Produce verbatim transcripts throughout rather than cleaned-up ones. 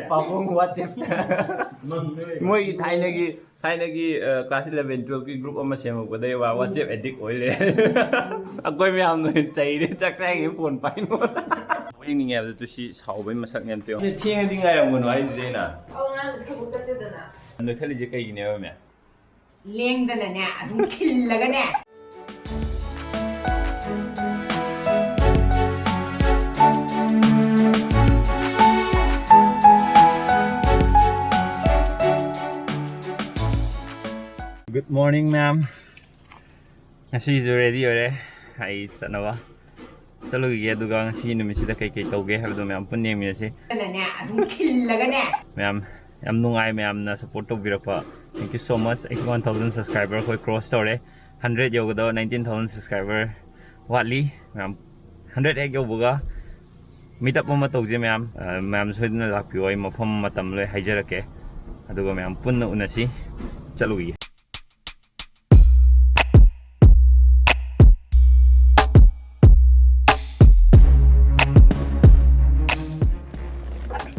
ꯄꯥꯕꯨꯡ WhatsApp꯫ ꯃꯣꯏꯒꯤ ꯊꯥꯏꯅꯒꯤ, ꯊꯥꯏꯅꯒꯤ, ꯑ, class eleven twelve ꯀꯤ group ꯑꯃ ꯁꯦꯝꯃꯛꯄꯗꯩ ꯋꯥ WhatsApp addict ꯑꯣꯏ ꯂꯩꯔꯦ꯫ ꯑꯩꯈꯣꯏ ꯃꯌꯥꯝꯅ ꯆꯩꯔꯦ, ꯆꯥꯛ ꯆꯥꯏꯉꯩ phone ꯄꯥꯏꯅꯣ꯫ ꯌꯦꯡꯅꯤꯡꯉꯦ ꯍꯥꯏꯕꯗꯣ ꯇꯨꯁꯤ ꯁꯥꯎꯕꯩ ꯃꯁꯛꯅꯦ ꯑꯝꯇ ꯌꯦꯡꯉꯣ꯫ ꯊꯦꯡꯉꯗꯤ ꯉꯥꯏꯔꯝꯒꯅꯨ ꯍꯥꯏꯁꯤꯗꯤ ꯑꯩꯅ꯫ ꯑꯧ, ꯉꯔꯥꯡ ꯊꯕꯛ ꯆꯠꯇꯦꯗꯅ꯫ ꯅꯣꯏꯈꯠꯂꯤꯁꯦ ꯀꯩꯒꯤꯅꯦꯕ, ꯃꯦꯝ? ꯂꯦꯡꯗꯅꯅꯦ, ꯑꯗꯨꯝ ꯈꯤꯜꯂꯒꯅꯦ꯫ Good morning, ma'am. ꯉꯁꯤꯁꯨ ready ꯑꯣꯏꯔꯦ ꯑꯩ ꯆꯠꯅꯕ꯫ ꯆꯠꯂꯨꯈꯤꯒꯦ, ꯑꯗꯨꯒ ꯉꯁꯤꯒꯤ ꯅꯨꯃꯤꯠꯁꯤꯗ ꯀꯩ ꯀꯩ ꯇꯧꯒꯦ ꯍꯥꯏꯕꯗꯣ ꯃꯌꯥꯝ ꯄꯨꯟꯅ ꯌꯦꯡꯃꯤꯟꯅꯁꯤ꯫ ꯅꯅꯦ, ꯑꯗꯨꯝ ꯈꯤꯜꯂꯒꯅꯦ꯫ ꯃꯌꯥꯝ, ꯌꯥꯝ ꯅꯨꯡꯉꯥꯏ ꯃꯌꯥꯝꯅ support ꯇꯧꯕꯤꯔꯛꯄ꯫ Thank you so much. ꯑꯩ one thousand subscriber ꯑꯩꯈꯣꯏ cross ꯇꯧꯔꯦ꯫ Hundred ꯌꯧꯒꯗꯕ nineteen thousand subscriber ꯋꯥꯠꯂꯤ꯫ ꯃꯌꯥꯝ hundred ꯍꯦꯛ ꯌꯧꯕꯒ meet up ꯑꯃ ꯇꯧꯁꯦ ꯃꯌꯥꯝ꯫ ꯑ, ꯃꯌꯥꯝ ꯁꯣꯏꯗꯅ ꯂꯥꯛꯄꯤꯌꯣ꯫ ꯑꯩ ꯃꯐꯝ ꯃꯇꯝ ꯂꯣꯏ ꯍꯥꯏꯖꯔꯛꯀꯦ꯫ ꯑꯗꯨꯒ ꯃꯌꯥꯝ ꯄꯨꯟꯅ ꯎꯅꯁꯤ꯫ ꯆꯠꯂꯨꯈꯤꯒꯦ꯫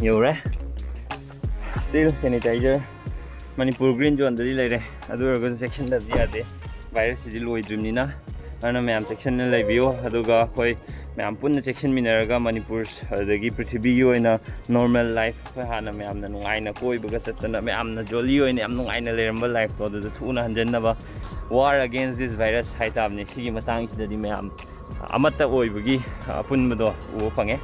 ꯌꯧꯔꯦ꯫ Still sanitizer꯫ ꯃꯅꯤꯄꯨꯔ green zoneꯗꯗꯤ ꯂꯩꯔꯦ, ꯑꯗꯨ ꯑꯣꯏꯔꯒꯁꯨ ꯆꯦꯛꯁꯤꯟꯗꯕꯗꯤ ꯌꯥꯗꯦ꯫ Virusꯁꯤꯗꯤ ꯂꯣꯏꯗ꯭ꯔꯤꯕꯅꯤꯅ, ꯑꯗꯨꯅ ꯃꯌꯥꯝ ꯆꯦꯛꯁꯤꯟꯅ ꯂꯩꯕꯤꯌꯨ꯫ ꯑꯗꯨꯒ ꯑꯩꯈꯣꯏ ꯃꯌꯥꯝ ꯄꯨꯟꯅ ꯆꯦꯛꯁꯤꯟꯃꯤꯟꯅꯔꯒ ꯃꯅꯤꯄꯨꯔ, ꯑꯗꯒꯤ ꯄ꯭ꯔꯤꯊꯤꯕꯤꯒꯤ ꯑꯣꯏꯅ normal life, ꯑꯩꯈꯣꯏ ꯍꯥꯟꯅ ꯃꯌꯥꯝꯅ ꯅꯨꯡꯉꯥꯏꯅ ꯀꯣꯏꯕꯒ ꯆꯠꯇꯅ ꯃꯌꯥꯝꯅ jolly ꯑꯣꯏꯅ ꯌꯥꯝ ꯅꯨꯡꯉꯥꯏꯅ ꯂꯩꯔꯝꯕ lifeꯇꯣ ꯑꯗꯨꯗ ꯊꯨꯅ ꯍꯟꯖꯟꯅꯕ, war against this virus ꯍꯥꯏꯇꯥꯕꯅꯤ꯫ ꯁꯤꯒꯤ ꯃꯇꯥꯡꯁꯤꯗꯗꯤ ꯃꯌꯥꯝ ꯑꯃꯠꯇ ꯑꯣꯏꯕꯒꯤ ꯑꯄꯨꯟꯕꯗꯣ ꯎꯕ ꯐꯪꯉꯦ꯫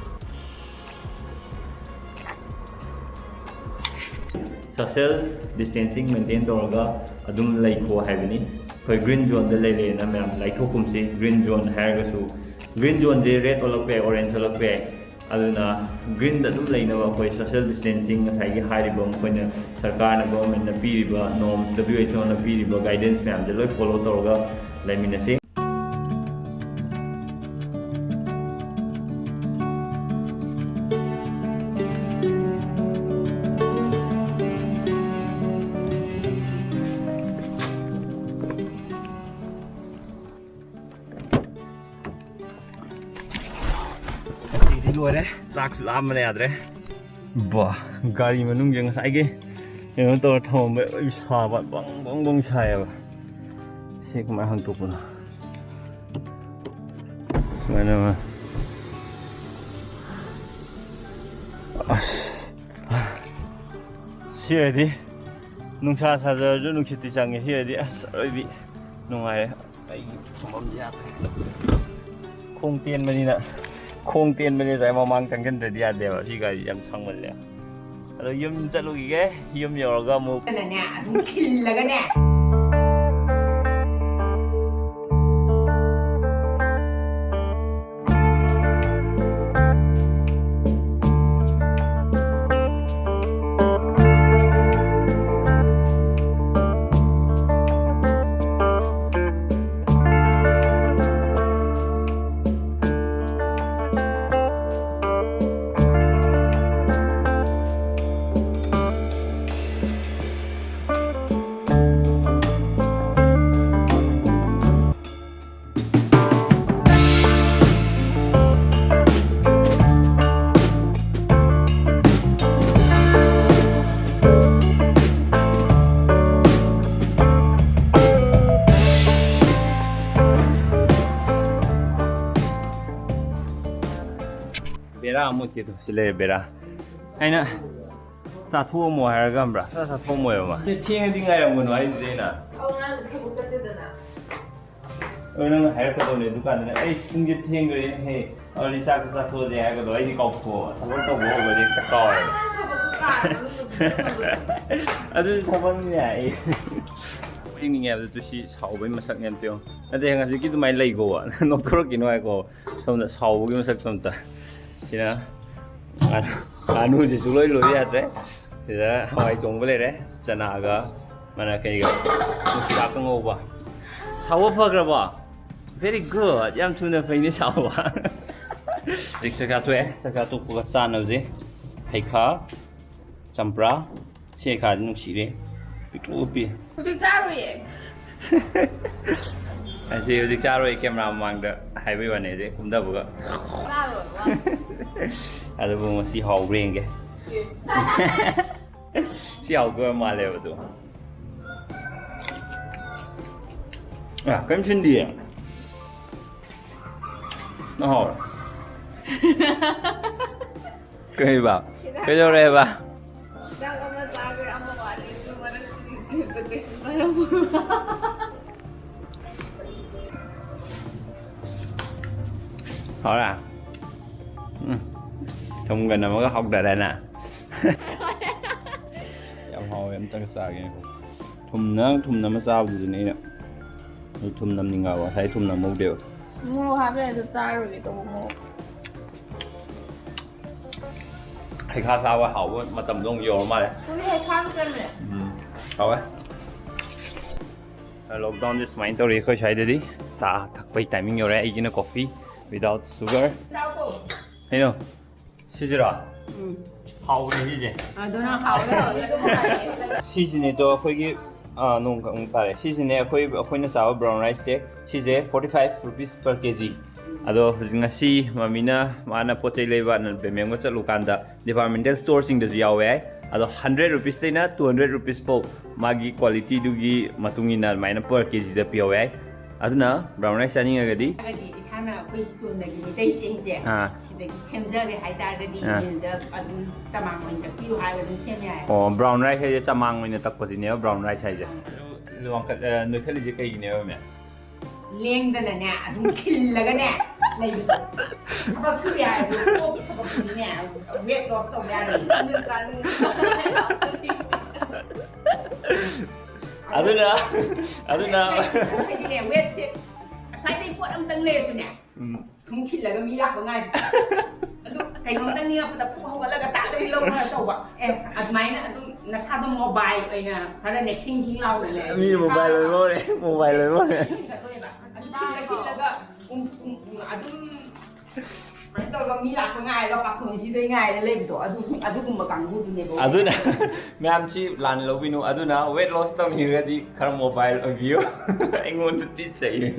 Social distancing maintain ꯇꯧꯔꯒ ꯑꯗꯨꯝ ꯂꯩꯈꯣ ꯍꯥꯏꯕꯅꯤ꯫ ꯑꯩꯈꯣꯏ green zoneꯗ ꯂꯩꯔꯦꯅ ꯃꯌꯥꯝ ꯂꯥꯏꯊꯣꯛꯀꯨꯝꯁꯤ꯫ Green zone ꯍꯥꯏꯔꯒꯁꯨ, green zoneꯁꯦ red ꯑꯣꯜꯂꯛꯄ ꯌꯥꯏ, orange ꯑꯣꯜꯂꯛꯄ ꯌꯥꯏ꯫ ꯑꯗꯨꯅ greenꯗ ꯑꯗꯨꯝ ꯂꯩꯅꯕ ꯑꯩꯈꯣꯏ social distancing, ꯉꯁꯥꯏꯒꯤ ꯍꯥꯏꯔꯤꯕ ꯃꯈꯣꯏꯅ, ꯁꯔꯀꯥꯔꯅ, governmentꯅ ꯄꯤꯔꯤꯕ norms, WHOꯅ ꯄꯤꯔꯤꯕ guidanceꯁ ꯃꯌꯥꯝꯁꯦ ꯂꯣꯏ follow ꯇꯧꯔꯒ ꯂꯩꯃꯤꯟꯅꯁꯤ꯫ ꯂꯣꯏꯔꯦ꯫ ꯆꯥꯛꯁꯨ ꯂꯥꯝꯕꯅ ꯌꯥꯗ꯭ꯔꯦ꯫ ꯕꯥ, ꯒꯥꯔꯤ ꯃꯅꯨꯡꯁꯦ ꯉꯁꯥꯏꯒꯤ ꯀꯩꯅꯣ ꯇꯧꯔ ꯊꯝꯃꯝꯕ ꯂꯣꯏ ꯁꯥꯕ, ꯕꯪ ꯕꯪ ꯕꯪ ꯁꯥꯏꯌꯦꯕ꯫ ꯁꯤ ꯀꯃꯥꯏꯅ ꯍꯥꯡꯇꯣꯛꯄꯅꯣ? ꯁꯨꯃꯥꯏꯅ ꯑꯃ꯫ ꯑꯁ꯫ ꯁꯤ ꯑꯣꯏꯔꯗꯤ ꯅꯨꯡꯁꯥ ꯁꯥꯖꯔꯁꯨ ꯅꯨꯡꯁꯤꯠꯇꯤ ꯆꯪꯉꯦ꯫ ꯁꯤ ꯑꯣꯏꯔꯗꯤ ꯑꯁ ꯑꯔꯣꯏꯕꯤ ꯅꯨꯡꯉꯥꯏꯔꯦ꯫ ꯑꯩꯒꯤ ꯐꯝꯐꯝꯁꯦ ꯌꯥꯗ꯭ꯔꯦ꯫ ꯈꯣꯡ ꯇꯦꯟꯕꯅꯤꯅ, ꯈꯣꯡ ꯇꯦꯟꯕꯅꯤꯅ ꯉꯁꯥꯏ ꯃꯃꯥꯡ ꯆꯪꯁꯤꯟꯗ꯭ꯔꯗꯤ ꯌꯥꯗꯦꯕ꯫ ꯁꯤ ꯒꯥꯔꯤ ꯌꯥꯝ ꯁꯥꯡꯃꯜꯂꯦ꯫ ꯑꯗꯣ ꯌꯨꯝ ꯆꯠꯂꯨꯈꯤꯒꯦ꯫ ꯌꯨꯝ ꯌꯧꯔꯒ ꯑꯃꯨꯛ ꯅꯦ, ꯑꯗꯨꯝ ꯈꯤꯜꯂꯒꯅꯦ꯫ ꯕꯦꯔꯥ ꯑꯃ ꯑꯣꯏꯈꯤꯗꯣ ꯁꯤ ꯂꯩꯔꯦ ꯕꯦꯔꯥ꯫ ꯑꯩꯅ ꯆꯥꯊꯣꯛꯑꯝꯃꯣ ꯍꯥꯏꯔꯒ ꯈꯪꯕ꯭ꯔꯥ? ꯁꯠ ꯆꯥꯊꯣꯛꯑꯝꯃꯣꯏꯕ ꯃꯥ꯫ ꯁꯤ ꯊꯦꯡꯉꯗꯤ ꯉꯥꯏꯔꯝꯒꯅꯨ ꯍꯥꯏꯁꯤꯗꯤ ꯑꯩꯅ꯫ ꯑꯧ, ꯉꯔꯥꯡ ꯊꯕꯛ ꯆꯠꯇꯦꯗꯅ꯫ ꯑꯗꯣ ꯅꯪꯅ ꯍꯥꯏꯔꯛꯀꯗꯧꯅꯦ ꯗꯨꯀꯥꯟꯗꯅ, "ꯑꯩ ꯄꯨꯡꯁꯦ ꯊꯦꯡꯈ꯭ꯔꯦꯅꯦꯍꯦ, ꯑꯗꯨꯗꯤ ꯆꯥꯛꯇꯣ ꯆꯥꯊꯣꯛꯑꯁꯦ" ꯍꯥꯏꯔꯒꯗꯧ꯫ ꯑꯩꯗꯤ ꯀꯥꯎꯊꯣꯛꯑꯕ, ꯊꯕꯛ ꯇꯧꯕ ꯍꯧꯕꯗꯤ ꯍꯦꯛꯇ ꯀꯥꯎꯋꯦꯕ꯫ ꯉꯔꯥꯡ ꯊꯕꯛꯇꯣ ꯀꯥꯔꯕ ꯅꯪꯅ ꯄꯨꯡ ꯊꯦꯡꯅꯕꯗꯣ꯫ ꯑꯗꯨꯗꯤ ꯊꯕꯛꯅꯤꯅꯦ ꯑꯩ꯫ ꯌꯦꯡꯅꯤꯡꯉꯦ ꯍꯥꯏꯕꯗꯨ ꯁꯤ ꯁꯥꯎꯕꯒꯤ ꯃꯁꯛꯅꯦ ꯑꯝꯇ ꯌꯦꯡꯉꯣ꯫ ꯅꯠꯇꯦ, ꯍꯧꯖꯤꯛꯀꯤ ꯑꯗꯨꯃꯥꯏꯅ ꯂꯩꯒꯣꯕ꯫ ꯅꯣꯛꯊꯣꯔꯛꯈꯤꯅꯣ ꯍꯥꯏꯀꯣ꯫ ꯁꯣꯝꯗ ꯁꯥꯎꯕꯒꯤ ꯃꯁꯛꯇꯣ ꯑꯝꯇ꯫ ꯁꯤꯅ ꯉꯥꯅꯨ, ꯉꯥꯅꯨꯁꯤꯁꯨ ꯂꯣꯏ ꯂꯣꯏ ꯌꯥꯗ꯭ꯔꯦ꯫ ꯁꯤꯗ ꯍꯋꯥꯏ ꯊꯣꯡꯕ ꯂꯩꯔꯦ, ꯆꯅꯥꯒ ꯃꯅꯥ ꯀꯩꯒ ꯅꯨꯡꯁꯤꯗꯥꯛꯀ ꯉꯧꯕ꯫ ꯁꯥꯎꯕ ꯐꯈ꯭ꯔꯕꯣ? Very good. ꯌꯥꯝ ꯊꯨꯅ ꯐꯩꯅꯦ ꯁꯥꯎꯕ꯫ ꯍꯧꯖꯤꯛ ꯆꯥꯛ ꯆꯥꯊꯣꯛꯑꯦ꯫ ꯆꯥꯛ ꯆꯥꯊꯣꯛꯄꯒ ꯆꯥꯅꯕꯁꯦ ꯍꯩꯈꯥ, ꯆꯝꯄ꯭ꯔꯥ, ꯁꯤ ꯍꯩꯈꯥꯗꯤ ꯅꯨꯡꯁꯤꯔꯦ, ꯄꯤꯛꯇ꯭ꯔꯨ ꯄꯤꯛꯏ꯫ ꯍꯧꯖꯤꯛ ꯆꯥꯔꯣꯏꯌꯦ꯫ ꯑꯁꯤ ꯍꯧꯖꯤꯛ ꯆꯥꯔꯣꯏ, ꯀꯦꯃꯦꯔꯥ ꯃꯃꯥꯡꯗ ꯍꯥꯏꯕꯩ ꯋꯥꯅꯤ, ꯍꯧꯖꯤꯛ ꯀꯨꯝꯊꯕꯒ꯫ ꯆꯥꯔꯣꯏ, ꯋꯥ꯫ ꯑꯗꯨꯕꯨ ꯉꯁꯤ ꯍꯥꯎꯕ꯭ꯔꯥ ꯌꯦꯡꯒꯦ꯫ ꯁꯤ ꯍꯥꯎꯗꯣꯏ ꯃꯥꯜꯂꯦꯕ ꯑꯗꯨ꯫ ꯑ, ꯀꯔꯤꯝ ꯁꯤꯟꯗꯤꯌꯦ꯫ ꯅꯪ ꯍꯥꯎꯔꯦ꯫ ꯀꯩꯕ? ꯀꯩꯗꯧꯔꯦꯕ? ꯍꯤꯗꯥꯛ ꯑꯃ ꯆꯥꯈ꯭ꯔꯦ, ꯑꯃ ꯋꯥꯠꯂꯤ꯫ ꯑꯗꯨ ꯃꯔꯛꯇꯨꯒꯤ ꯀꯩꯁꯨ ꯀꯥꯏꯔꯝꯃꯣꯏ꯫ ꯍꯥꯎꯔꯦ? ꯎꯝ꯫ ꯊꯨꯝꯒ ꯅꯝꯃꯒ ꯍꯥꯎꯊꯔꯦꯅꯦ꯫ ꯌꯥꯝ ꯍꯥꯎꯋꯦ, ꯑꯝꯇꯪ ꯆꯥꯒꯦ꯫ ꯊꯨꯝꯅ, ꯊꯨꯝꯅ ꯑꯃ ꯆꯥꯕꯗꯨꯗꯅꯦ ꯑꯩꯅ꯫ ꯑꯩ ꯊꯨꯝ ꯅꯝꯅꯤꯡꯉꯕ, ꯉꯁꯥꯏ ꯊꯨꯝ ꯅꯝꯍꯧꯗꯦꯕ꯫ ꯃꯣꯔꯣꯛ ꯍꯥꯞꯄꯦ, ꯑꯗꯨ ꯆꯥꯔꯨꯔꯒꯦ ꯇꯧꯕ ꯃꯣꯔꯣꯛ꯫ ꯍꯩꯈꯥ ꯆꯥꯕ ꯍꯥꯎꯕ ꯃꯇꯝꯗꯣ ꯑꯃꯨꯛ ꯌꯧꯔ ꯃꯥꯜꯂꯦ꯫ ꯍꯧꯖꯤꯛ ꯍꯩꯈꯥ ꯃꯇꯝꯅꯦ꯫ ꯎꯝ, ꯍꯥꯎꯋꯦ꯫ ꯂꯣꯛꯗꯥꯎꯟꯁꯦ ꯁꯨꯃꯥꯏꯅ ꯇꯧꯔꯤ ꯑꯩꯈꯣꯏ ꯁ꯭ꯋꯥꯏꯗꯗꯤ꯫ ꯆꯥ ꯊꯛꯄꯩ ꯇꯥꯏꯃꯤꯡ ꯌꯧꯔꯦ꯫ ꯑꯩꯒꯤꯅ coffee without sugar꯫ ꯆꯥꯎꯀꯣ꯫ ꯀꯩꯅꯣ? ꯁꯤꯁꯤꯔꯣ? ꯎꯝ꯫ ꯍꯥꯎꯕꯅꯦ ꯁꯤꯁꯦ꯫ ꯑꯗꯨꯅ ꯍꯥꯎꯋꯦ, ꯍꯥꯎꯋꯦ, ꯑꯗꯨꯝ ꯍꯥꯏꯌꯦ꯫ ꯁꯤꯁꯤꯅꯦꯗꯣ ꯑꯩꯈꯣꯏꯒꯤ, ꯑꯥ, ꯅꯣꯡ ꯈꯛ ꯇꯥꯔꯦ꯫ ꯁꯤꯁꯤꯅꯦ ꯑꯩꯈꯣꯏ, ꯑꯩꯈꯣꯏꯅ ꯆꯥꯕ brown riceꯁꯦ꯫ ꯁꯤꯁꯦ forty five rupees per K G꯫ ꯑꯗꯣ ꯍꯧꯖꯤꯛ ꯉꯁꯤ ꯃꯃꯤꯅ ꯃꯥꯅ ꯄꯣꯠ ꯆꯩ ꯂꯩꯕ ꯕꯦꯃꯦꯝꯒ ꯆꯠꯂꯨꯀꯥꯟꯗ departmental storeꯁꯤꯡꯗꯁꯨ ꯌꯥꯎꯋꯦ ꯍꯥꯏ꯫ ꯑꯗꯣ hundred rupeesꯇꯩꯅ two hundred rupees ꯐꯥꯎ ꯃꯥꯒꯤ qualityꯗꯨꯒꯤ ꯃꯇꯨꯡ ꯏꯟꯅ ꯑꯗꯨꯃꯥꯏꯅ per K Gꯗ ꯄꯤꯍꯧꯋꯦ ꯍꯥꯏ꯫ ꯑꯗꯨꯅ brown rice ꯆꯥꯅꯤꯡꯉꯒꯗꯤ ꯍꯥꯏꯔꯒꯗꯤ ꯏꯁꯥꯅ ꯑꯩꯈꯣꯏ ꯆꯨꯝꯅꯒꯤ ꯃꯩꯇꯩ ꯆꯦꯡꯁꯦ ꯑꯥ꯫ ꯁꯤꯗꯒꯤ ꯁꯦꯝꯖꯔꯦ ꯍꯥꯏꯇꯥꯔꯒꯗꯤ ꯑꯥ꯫ Millꯗ ꯑꯗꯨꯝ ꯆꯃꯥꯡ ꯑꯣꯏꯅ ꯇꯛꯄꯤꯌꯨ ꯍꯥꯏꯔꯒ ꯑꯗꯨꯝ ꯁꯦꯝ ꯌꯥꯏ꯫ ꯑꯣ, brown rice ꯍꯥꯏꯁꯦ ꯆꯃꯥꯡ ꯑꯣꯏꯅ ꯇꯛꯄꯁꯤꯅꯦꯕ brown rice ꯍꯥꯏꯁꯦ꯫ ꯑꯥ꯫ ꯑꯗꯨ ꯋꯥꯡꯈꯠ-, ꯑ, ꯅꯣꯏꯈꯠꯂꯤꯁꯦ ꯀꯩꯒꯤꯅꯦꯕ, ꯃꯦꯝ? ꯂꯦꯡꯗꯅꯅꯦ, ꯑꯗꯨꯝ ꯈꯤꯜꯂꯒꯅꯦ ꯂꯩꯕꯗꯣ꯫ ꯊꯕꯛ ꯁꯨꯕ ꯌꯥꯔꯗꯤ, ꯀꯣꯛꯀꯤ ꯊꯕꯛꯁꯤꯗꯤꯅꯦ, weight loss ꯇꯧꯕ ꯌꯥꯔꯣꯏ꯫ ꯑꯗꯨꯅ, ꯑꯗꯨꯅ ꯍꯥꯏꯗꯤꯅꯦ, weightꯁꯦ ꯑꯁ꯭ꯋꯥꯏꯗꯩ ꯄꯣꯠ ꯑꯝꯇꯪ ꯂꯩꯔꯁꯨꯅꯦ, ꯎꯝ꯫ ꯁꯨꯝ ꯈꯤꯜꯂꯒ ꯃꯤ ꯂꯥꯛꯄ ꯉꯥꯏꯕ꯫ ꯑꯗꯨ ꯀꯩꯅꯣꯝꯇ ꯅꯤꯡꯉꯛꯄꯗ ꯐꯨꯛ ꯍꯧꯒꯠꯂꯒ ꯇꯥꯛ ꯂꯩ ꯂꯧꯕ ꯇꯧꯕ꯫ ꯑꯦ, ꯑꯗꯨꯃꯥꯏꯅ ꯑꯗꯨꯝ ꯅꯁꯥꯗꯣ mobile ꯑꯣꯏꯅ ꯈꯔꯅꯦ ꯈꯤꯡ ꯈꯤꯡ ꯂꯥꯎꯅ ꯂꯩꯔꯗꯤ ꯃꯤ mobile ꯑꯣꯏꯕ ꯍꯧꯔꯦ, mobile ꯑꯣꯏꯕ ꯍꯧꯔꯦ꯫ ꯈꯤꯡꯒꯠꯇꯣꯏꯕ꯫ ꯑꯗꯨ ꯈꯤꯜꯂ ꯈꯤꯜꯂꯒ ꯎꯝ, ꯎꯝ, ꯎꯝ, ꯑꯗꯨꯝ ꯁꯨꯃꯥꯏꯅ ꯇꯧꯔꯒ ꯃꯤ ꯂꯥꯛꯄ ꯉꯥꯏꯔꯒ ꯄꯥꯈꯣꯟꯁꯤꯗꯩ ꯉꯥꯏꯔ ꯂꯩꯕꯗꯣ, ꯑꯗꯨ, ꯑꯗꯨꯒꯨꯝꯕ ꯀꯥꯡꯕꯨꯗꯨꯅꯦꯕ꯫ ꯑꯗꯨꯅ ꯃꯌꯥꯝꯁꯤ ꯂꯥꯟꯅ ꯂꯧꯕꯤꯅꯨ꯫ ꯑꯗꯨꯅ weight loss ꯇꯧꯅꯤꯡꯉꯒꯗꯤ ꯈꯔ mobile ꯑꯣꯏꯕꯤꯌꯨ꯫ ꯑꯩꯉꯣꯟꯗ ꯇꯤꯠ ꯆꯩ꯫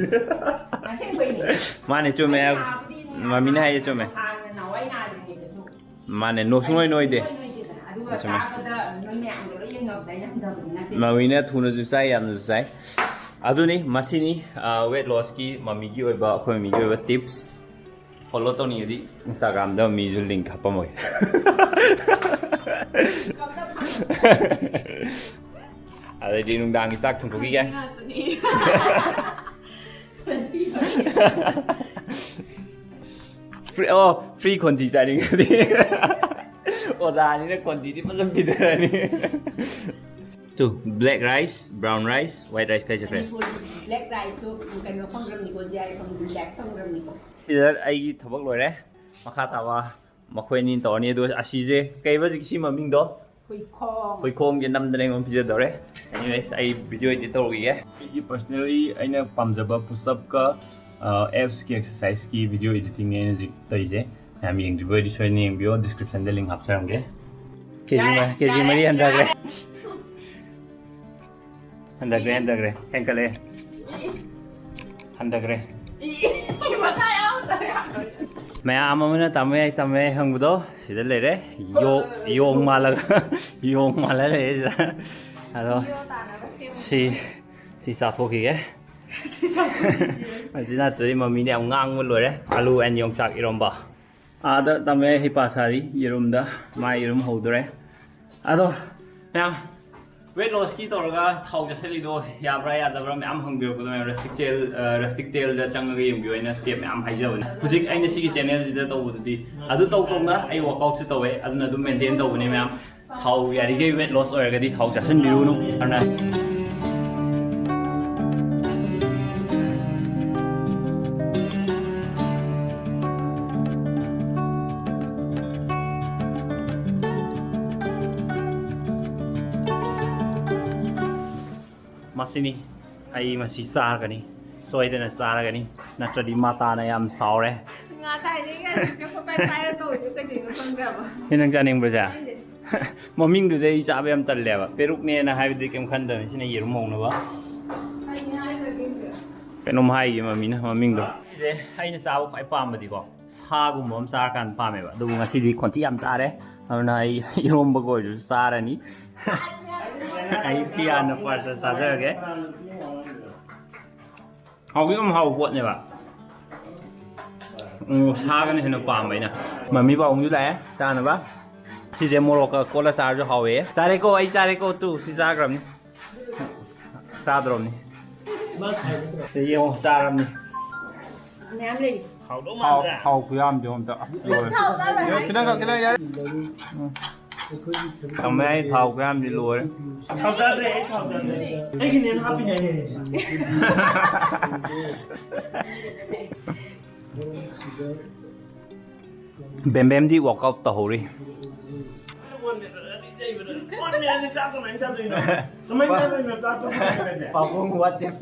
ꯑꯁꯦꯡꯕꯩꯅꯦ꯫ ꯃꯥꯅꯦ, ꯆꯨꯝꯃꯦ꯫ ꯑꯩ ꯅꯥꯕꯗꯤ ꯃꯃꯤꯅ ꯍꯥꯏꯌꯦ, ꯆꯨꯝꯃꯦ꯫ ꯍꯥꯟꯅ ꯅꯍꯥꯟꯋꯥꯏ ꯅꯥꯔꯤ ꯃꯥꯅꯦ, ꯅꯣꯏ ꯁꯨꯡꯅꯣꯏ ꯅꯣꯏꯗꯦ꯫ ꯅꯣꯏꯗꯦꯗꯅ꯫ ꯑꯗꯨꯒ ꯆꯨꯝꯃꯦ꯫ ꯆꯥꯕꯗ ꯅꯣꯏ ꯃꯌꯥꯝꯒ ꯂꯣꯏ ꯌꯦꯡꯅꯕꯗ ꯑꯩꯅ ꯍꯟꯊꯕꯗꯤ ꯅꯠꯇꯦ꯫ ꯃꯃꯤꯅ ꯊꯨꯅꯁꯨ ꯆꯥꯏ, ꯌꯥꯝꯅꯁꯨ ꯆꯥꯏ꯫ ꯑꯗꯨꯅꯤ, ꯃꯁꯤꯅꯤ ꯋꯦꯠ ꯂꯣꯁꯀꯤ ꯃꯃꯤꯒꯤ ꯑꯣꯏꯕ, ꯑꯩꯈꯣꯏ ꯃꯃꯤꯒꯤ ꯑꯣꯏꯕ ꯇꯤꯞꯁ꯫ ꯐꯣꯂꯣ ꯇꯧꯅꯤꯡꯉꯗꯤ ꯏꯟꯁꯇꯥꯒ꯭ꯔꯥꯝꯗ ꯃꯤꯁꯨ ꯂꯤꯡ ꯍꯥꯞꯄꯝꯃꯒꯦ꯫ ꯑꯗꯩꯗꯤ ꯅꯨꯡꯗꯥꯡꯒꯤ ꯆꯥꯛ ꯊꯣꯡꯗꯣꯛꯈꯤꯒꯦ꯫ ꯉꯥꯛꯇꯅꯤ꯫ Free, ꯑꯣ, ꯐ꯭ꯔꯤ ꯈꯣꯟꯊꯤ ꯆꯥꯅꯤꯡꯉꯗꯤ꯫ ꯑꯣꯖꯥꯅꯤꯅ ꯈꯣꯟꯊꯤꯗꯤ ꯐꯖꯅ ꯄꯤꯊꯔꯅꯤ꯫ Two, black rice, brown rice, white rice ꯀꯥꯏ ꯆꯠꯈ꯭ꯔꯦ? ꯕ꯭ꯂꯦꯛ ꯔꯥꯏꯁꯁꯨ ꯀꯩꯅꯣ ꯐꯪꯈ꯭ꯔꯕꯅꯤꯀꯣ, ꯖꯤ ꯑꯥꯏ ꯐꯪ-, ꯕ꯭ꯂꯦꯛ ꯐꯪꯈ꯭ꯔꯕꯅꯤꯀꯣ꯫ ꯁꯤꯗ ꯑꯩꯒꯤ ꯊꯕꯛ ꯂꯣꯏꯔꯦ꯫ ꯃꯈꯥ ꯇꯥꯕ ꯃꯈꯣꯏ ꯑꯅꯤꯅ ꯇꯧꯔꯅꯤ꯫ ꯑꯗꯨꯒ ꯑꯁꯤꯁꯦ ꯀꯩꯕ ꯍꯧꯖꯤꯛꯀꯤ ꯁꯤ ꯃꯃꯤꯡꯗꯣ? ꯍꯨꯏꯈꯣꯡ꯫ ꯍꯨꯏꯈꯣꯡꯁꯦ ꯅꯝꯗꯅ ꯑꯩꯉꯣꯟꯗ ꯄꯤꯖꯗꯧꯔꯦ꯫ Anyways, ꯑꯩ video edit ꯇꯧꯔꯨꯈꯤꯒꯦ꯫ ꯑꯩꯒꯤ personally ꯑꯩꯅ ꯄꯥꯝꯖꯕ push-up-ꯀ, ꯑ, abs-ꯀꯤ exercise-ꯀꯤ video editing-ꯅꯦ ꯑꯩꯅ ꯍꯧꯖꯤꯛ ꯇꯧꯔꯤꯁꯦ꯫ ꯃꯌꯥꯝ ꯌꯦꯡꯗ꯭ꯔꯤꯕ ꯑꯣꯏꯗꯤ ꯁꯣꯏꯗꯅ ꯌꯦꯡꯕꯤꯌꯣ, description-ꯗ link ꯍꯥꯞꯆꯔꯝꯒꯦ꯫ ꯀꯦꯖꯤ ꯃ-, ꯀꯦꯖꯤ ꯃꯔꯤ ꯍꯟꯊꯈ꯭ꯔꯦ꯫ ꯍꯟꯊꯈ꯭ꯔꯦ, ꯍꯟꯊꯈ꯭ꯔꯦ, ꯍꯦꯟꯀꯠꯂꯛꯑꯦ꯫ ꯍꯟꯊꯈ꯭ꯔꯦ꯫ ꯃꯆꯥ ꯌꯥꯎꯗ꯭ꯔꯦ꯫ ꯃꯌꯥꯝ ꯑꯃꯅ ꯇꯝꯕ ꯌꯥꯏ, ꯇꯝꯕ ꯌꯥꯏ ꯍꯪꯕꯗꯣ ꯁꯤꯗ ꯂꯩꯔꯦ꯫ ꯌꯣ-, ꯌꯣꯡ ꯃꯥꯜꯂꯒ, ꯌꯣꯡ ꯃꯥꯜꯂ ꯂꯩꯔꯦ ꯁꯤꯗ꯫ ꯑꯗꯣ ꯚꯤꯗꯤꯑꯣ ꯇꯥꯅꯕ ꯁꯦꯝꯃꯨ꯫ ꯁꯤ, ꯁꯤ ꯆꯥꯊꯣꯛꯈꯤꯒꯦ꯫ ꯑꯁꯤ ꯅꯠꯇ꯭ꯔꯗꯤ ꯃꯃꯤꯅ ꯌꯥꯝ ꯉꯥꯡꯕ ꯂꯣꯏꯔꯦ꯫ ꯑꯂꯨ and ꯌꯣꯡꯆꯥꯛ ꯏꯔꯣꯝꯕ꯫ ꯑꯥꯗ ꯇꯝꯃꯦ ꯍꯩꯄꯥ ꯁꯥꯔꯤ ꯌꯦꯔꯨꯝꯗ꯫ ꯃꯥ ꯌꯦꯔꯨꯝ ꯍꯧꯗꯣꯔꯦ꯫ ꯑꯗꯣ ꯃꯌꯥꯝ, weight loss-ꯀꯤ ꯇꯧꯔꯒ ꯊꯥꯎ ꯆꯥꯁꯤꯜꯂꯤꯗꯣ ꯌꯥꯕ꯭ꯔꯥ ꯌꯥꯗꯕ꯭ꯔꯥ ꯃꯌꯥꯝ ꯍꯪꯕꯤꯔꯛꯄꯗꯣ ꯃꯌꯥꯝ, Rustic Tail, ꯑ, Rustic Tail-ꯗ ꯆꯪꯉꯒ ꯌꯦꯡꯕꯤꯌꯨ, ꯑꯩꯅ step ꯃꯌꯥꯝ ꯍꯥꯏꯖꯕꯅꯦ꯫ ꯍꯧꯖꯤꯛ ꯑꯩꯅ ꯁꯤꯒꯤ channel-ꯁꯤꯗ ꯇꯧꯕꯗꯨꯗꯤ ꯑꯗꯨ ꯇꯧ ꯇꯧꯅ ꯑꯩ workout-ꯁꯨ ꯇꯧꯋꯦ, ꯑꯗꯨꯅ ꯑꯗꯨꯝ maintain ꯇꯧꯕꯅꯦ ꯃꯌꯥꯝ꯫ ꯊꯥꯎ ꯌꯥꯔꯤꯈꯩ weight loss ꯑꯣꯏꯔꯒꯗꯤ ꯊꯥꯎ ꯆꯥꯁꯤꯟꯕꯤꯔꯨꯅꯨ꯫ ꯑꯗꯨꯅ ꯃꯁꯤꯅꯤ, ꯑꯩ ꯃꯁꯤ ꯆꯥꯔꯒꯅꯤ, ꯁꯣꯏꯗꯅ ꯆꯥꯔꯒꯅꯤ, ꯅꯠꯇ꯭ꯔꯗꯤ ꯃꯇꯥꯅ ꯌꯥꯝ ꯁꯥꯎꯔꯦ꯫ ꯉꯁꯥꯏꯗꯒꯤ ꯑꯩ ꯄꯥꯏ ꯄꯥꯏꯔ ꯇꯧꯔꯤꯗꯣ ꯀꯩꯗꯧꯅꯣ ꯈꯪꯗꯦꯕ꯫ ꯅꯪ ꯆꯥꯅꯤꯡꯕ꯭ꯔꯣ ꯁꯦ? ꯈꯪꯗꯦ꯫ ꯃꯃꯤꯡꯗꯨꯗꯤ ꯑꯩ ꯆꯥꯕ ꯌꯥꯝ ꯇꯜꯂꯦꯕ꯫ ꯄꯦꯔꯨꯛꯅꯦꯅ ꯍꯥꯏꯕꯗꯤ ꯀꯩꯝ ꯈꯟꯗꯕꯅꯤ꯫ ꯁꯤꯅ ꯌꯦꯔꯨꯝ ꯍꯧꯅꯕ꯫ ꯑꯩꯅ ꯍꯥꯏꯈ꯭ꯔꯒꯦ ꯍꯧꯖꯤꯛ꯫ ꯀꯩꯅꯣꯝ ꯍꯥꯏꯒꯦ ꯃꯃꯤꯅ ꯃꯃꯤꯡꯗꯣ꯫ ꯁꯤꯁꯦ ꯑꯩꯅ ꯆꯥꯕ ꯈ꯭ꯋꯥꯏ ꯄꯥꯝꯕꯗꯤꯀꯣ, ꯁꯥꯒꯨꯝꯕ ꯑꯃ ꯆꯥꯔꯀꯥꯟꯗ ꯄꯥꯝꯃꯦꯕ꯫ ꯑꯗꯨꯕꯨ ꯉꯁꯤꯗꯤ ꯈꯣꯟꯊꯤ ꯌꯥꯝ ꯆꯥꯔꯦ, ꯑꯗꯨꯅ ꯑꯩ ꯏꯔꯣꯝꯕꯒ ꯑꯣꯏꯔꯁꯨ ꯆꯥꯔꯅꯤ꯫ ꯑꯩ ꯁꯤ ꯍꯥꯟꯅ ꯐꯥꯔꯁꯇ ꯆꯥꯖꯔꯒꯦ꯫ ꯍꯥꯎꯗꯤ ꯌꯥꯝ ꯍꯥꯎꯕ ꯄꯣꯠꯅꯦꯕ꯫ ꯎꯝ, ꯁꯥꯒꯅ ꯍꯦꯟꯅ ꯄꯥꯝꯕ ꯑꯩꯅ꯫ ꯃꯃꯤ ꯄꯥꯕꯨꯡꯁꯨ ꯂꯥꯛꯑꯦ ꯆꯥꯅꯕ꯫ ꯁꯤꯁꯦ ꯃꯣꯔꯣꯛꯀ ꯀꯣꯠꯂ ꯆꯥꯔꯁꯨ ꯍꯥꯎꯋꯦ꯫ ꯆꯥꯔꯦꯀꯣ, ꯑꯩ ꯆꯥꯔꯦꯀꯣ꯫ ꯇꯨ, ꯁꯤ ꯆꯥꯈ꯭ꯔꯕꯅꯤ꯫ ꯆꯥꯗ꯭ꯔꯕꯅꯤ꯫ ꯌꯦꯡꯉꯣ, ꯆꯥꯔꯕꯅꯤ꯫ ꯃꯌꯥꯝ ꯂꯩꯔꯤ꯫ ꯍꯥꯎꯗꯧ ꯍꯥꯎ ꯃꯥꯟꯗ꯭ꯔꯦ꯫ ꯍꯥꯎ ꯈꯨꯌꯥꯝꯗꯣ ꯑꯝꯇ꯫ ꯑꯁ, ꯂꯣꯏꯔꯦ꯫ ꯊꯥꯎ ꯆꯥꯔꯣꯏ ꯌꯥꯔꯦ, ꯍꯥꯏ꯫ ꯈꯤꯇꯪ ꯈꯛ, ꯈꯤꯇꯪ ꯌꯥꯔꯦ꯫ ꯎꯝ꯫ ꯊꯝꯃꯦ ꯑꯩ ꯊꯥꯎ ꯈꯨꯌꯥꯝꯗꯤ ꯂꯣꯏꯔꯦ꯫ ꯊꯥꯎ ꯆꯥꯗ꯭ꯔꯦ, ꯑꯩ ꯊꯥꯎ ꯆꯥꯗ꯭ꯔꯦ꯫ ꯑꯩꯒꯤꯅꯦꯅ ꯍꯥꯞꯄꯤꯅꯦ꯫ ꯕꯦꯝꯕꯦꯝꯗꯤ workout ꯇꯧꯍꯧꯔꯤ꯫ ꯄꯥꯕꯨꯡ WhatsApp꯫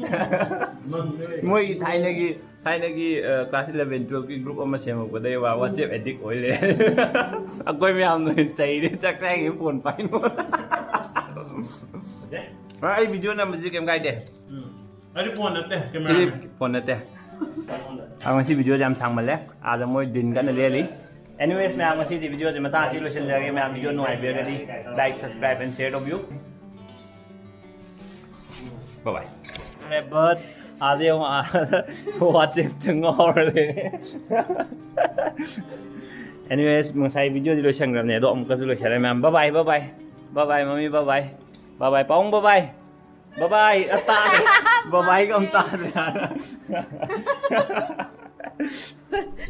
ꯃꯣꯏꯒꯤ ꯊꯥꯏꯅꯒꯤ, ꯊꯥꯏꯅꯒꯤ, ꯑ, class eleven twelve ꯀꯤ group ꯑꯃ ꯁꯦꯝꯃꯛꯄꯗꯩ ꯋꯥ WhatsApp addict ꯑꯣꯏ ꯂꯩꯔꯦ꯫ ꯑꯩꯈꯣꯏ ꯃꯌꯥꯝꯅ ꯆꯩꯔꯦ, ꯆꯥꯛ ꯆꯥꯏꯉꯩ phone ꯄꯥꯏꯅꯣ꯫ ꯑ, ꯑꯩ video ꯅꯝꯕꯁꯤ ꯀꯩꯝ ꯀꯥꯏꯗꯦ꯫ ꯎꯝ꯫ ꯑꯩꯗꯤ phone ꯅꯠꯇꯦ, camera ꯁꯤꯗꯤ ꯅꯦ꯫ Phone ꯅꯠꯇꯦ꯫ ꯑ, ꯉꯁꯤ video ꯁꯦ ꯌꯥꯝ ꯁꯥꯡꯃꯜꯂꯦ꯫ ꯑꯥꯗ ꯃꯣꯏ ꯗꯤꯟ ꯀꯟꯅ ꯂꯦꯜꯂꯤ꯫ Anyways, ꯃꯌꯥꯝ, ꯉꯁꯤꯗꯤ video ꯁꯦ ꯃꯇꯥꯡ ꯑꯁꯤ ꯂꯣꯏꯁꯤꯟꯖꯔꯒꯦ꯫ ꯃꯌꯥꯝ video ꯅꯨꯡꯉꯥꯏꯕꯤꯔꯒꯗꯤ like, subscribe and share ꯇꯧꯕꯤꯌꯨ꯫ Bye bye꯫ But ꯑꯥꯗ ꯌꯦꯡꯉꯣ, ꯑꯥꯗ WhatsApp ꯇ ꯉꯥꯎꯔ ꯂꯩꯔꯦ꯫ Anyways, ꯉꯁꯥꯏ video ꯗꯤ ꯂꯣꯏꯁꯟꯈ꯭ꯔꯕꯅꯦ, ꯑꯗꯣ ꯑꯃꯨꯛꯀꯁꯨ ꯂꯣꯏꯁꯜꯂꯦ ꯃꯌꯥꯝ꯫ Bye bye, bye bye꯫ Bye bye, ꯃꯃꯤ, bye bye꯫ Bye bye, ꯄꯥꯕꯨꯡ, bye bye꯫ Bye bye, ꯑ, ꯇꯥꯗ꯭ꯔꯦ꯫ Bye bye ꯒ ꯑꯃꯨꯛ ꯇꯥꯗ꯭ꯔꯦ꯫